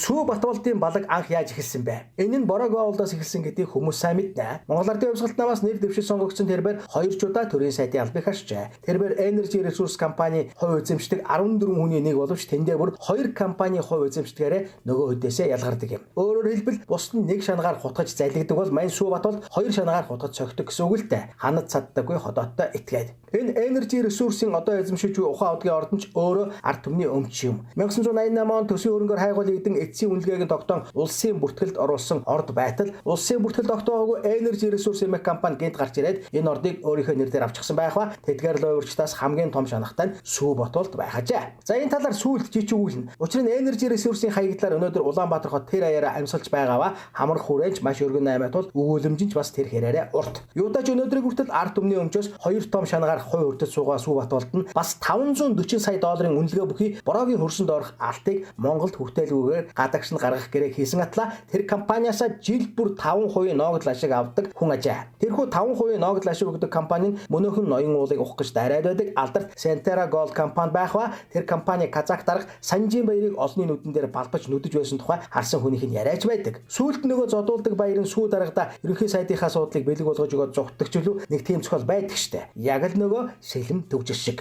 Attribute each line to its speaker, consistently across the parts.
Speaker 1: Сүү Батболдын балаг анх яаж эхэлсэн бэ? Энэ нь Бороо Голдоос эхэлсэн гэдгийг хүмүүс сайн мэднэ. Монгол Ардын хувьсгалт намаас нэр дэвшил сонгогдсон тэрбээр 2 ч удаа төрийн сайдын албыг харшжээ. Тэрбээр Energy Resource компани хувь эзэмшдэг 14 хүний нэг боловч тэндээ бүр 2 компани хувь эзэмшдгээрээ нөгөө хөдөөсөө ялгардаг юм. Өөрөөр хэлбэл бусд нь нэг шанагаар хутгаж залгидаг бол мань Сүү Батболд 2 шанагаар хутгаж согтдог гэсэн үг л дээ. Ханад цаддаггүй ходооттой итгээд. Энэ Energy Resource-ийн одоо эзэмшиж буй ухаан удгийн ордон ч өөрөө ард түмний өмч юм. 1988 онд төсвийн хөрөнгөөр хайгуулагдсан эцсийн үнэлгээг нь тогтоон улсын бүртгэлд оруулсан орд байтал улсын бүртгэл тогтоогоогүй Energy Resource хэмээх компани гэнт гарч ирээд энэ ордыг өөрийнхөө нэр дээр авчихсан байх ба тэдгээр луйварчдаас хамгийн том шанахтай нь Сүү Батболд байх ажээ. За энэ талаар сүүлд жижиг өгүүлнэ. Учир нь Energy Resource-ийн хаягдлаар өнөөдөр Улаанбаатар хот тэр аяараа амьсгалж байгаа ба хамар хүрээлж маш өргөн аймаа тул өгүүлэмж нь ч бас тэр хэрээрээ урт. Юудаач өнөөдрийг хүртэл ард түмний өмчөөс 2 том шанагаар хувь хүртэж суугаа Сүү Батболд нь бас 540 сая долларын үнэлгээ бүхий бороогийн хөрсөнд орох алтыг Монголд хүртээлгүйгээр гадагш нь гаргах гэрээг хийсэн атлаа тэр компаниасаа жил бүр 5% ноогдол ашиг авдаг хүн ажээ. Тэрхүү 5% ноогдол ашиг өгдөг компани нь мөнөөхөн ноён уулыг ухах гэж дайраад байдаг алдарт Centerra Gold компани байх ба тэр компани Казак дарга Санжийн баярыг олонний нүдэн дээр балбаж нүдэж байсан тухай харсан хүнийх нь яриач байдаг. Сүүлд нөгөө зодуулдаг баярын сүү даргада ерөнхий сайдынхаа суудлыг бэлэг болгож өгөөд зугтдаг ч үлээ нэг тийм зохиол байдаг штэ. Яг л нөгөө сэлэм төгжил шиг.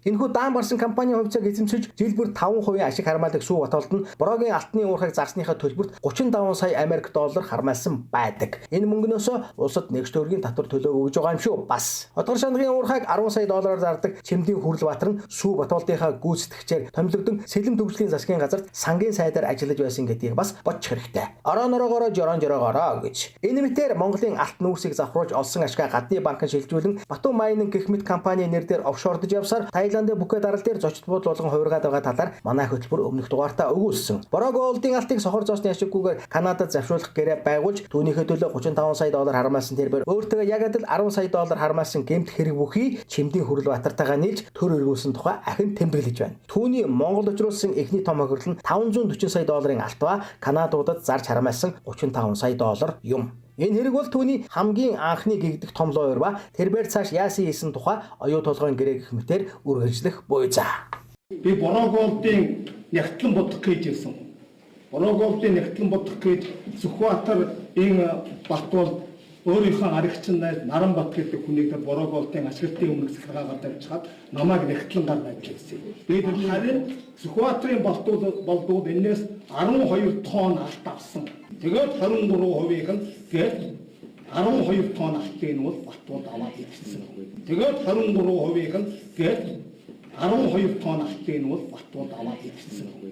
Speaker 1: Энэхүү даан барсан компанийн хувьцааг эзэмшиж жил бүр 5% ашиг хармаадаг Сүү Батболд нь бороогийн алтны уурхайг зарсныхаа төлбөрт 35 сая Америк доллар хармаалсан байдаг. Энэ мөнгнөөсөө улсад нэгж төгрөгийн татвар төлөөг өгж байгаа юм шүү. Бас Одгор шангагийн уурхайг 10 сая доллараар зардаг Чимдийн Хүрэл Баатар нь Сүү Батболдынхаа гүйцэтгэгчээр томилогдсон сэлэм төгжлийн засгийн газарт сангийн сайдаар ажиллаж байсан гэдгийг бас бодчих хэрэгтэй. Ороо нороогоороо жорон жороогоороо гэж. Энэ мэтээр Монголын алт нүүрсийг завхруулж олсон ашгаа гадны банкнд шилжүүлэн Бату Майнинг гэх мэт компани нэр дээр офшордож явсаар Таиландын Бүкэ дарал дээр зочид буудал болгон хувиргаад байгаа талаар манай хөтөлбөр өмнөх дугаартаа өгүүлсэн. Бороо Голдын алтыг сохор зоосны ашиггүйгээр Канадад завшруулах гэрээ байгуулж түүнийхээ төлөө 35 сая доллар хармаалсан тэрбээр өөртөө яг адил 10 сая доллар хармаалсан гэмт хэрэг бүхий Чимдийн Хүрэл Баатартайгаа нийлж төр эргүүлсэн тухай ахин тэмдэглэж байна. Түүний Монгол учруулсан эхний том хохирлол нь 540 сая долларын алт ба Канадуудад зарж хармаалсан 35 сая доллар юм. Энэ хэрэг бол түүний хамгийн анхны гэгдэх том луйвар ба тэрбээр цааш яасан хийсэн тухай оюу толгойн гэрээ гэх мэтээр үргэлжлэх буй за.
Speaker 2: Би Бороо Голдын нягтлан бодох гэж ирсэн. Бороо Голдын нягтлан бодох гэж Сүхбаатар энэ Батболд өөрийнхөө аригчин найз Наранбат гэдэг хүнийг тэр Бороо Голдын ашиглалтын өмнөх захиргаагаар тавьчихад намайг нягтлангаар найж ирсэн. Би тэр харин Сүхбаатарын болдууд энээс 12 тонн алт авсан. Тэгээд 23%-ийг нь гээд 12 тонн алтыг нь бол Батболд аваад идсэн. Тэгээд 23%-ийг нь гээд 12 тонн алтыг нь бол Батболд аваад идсэн.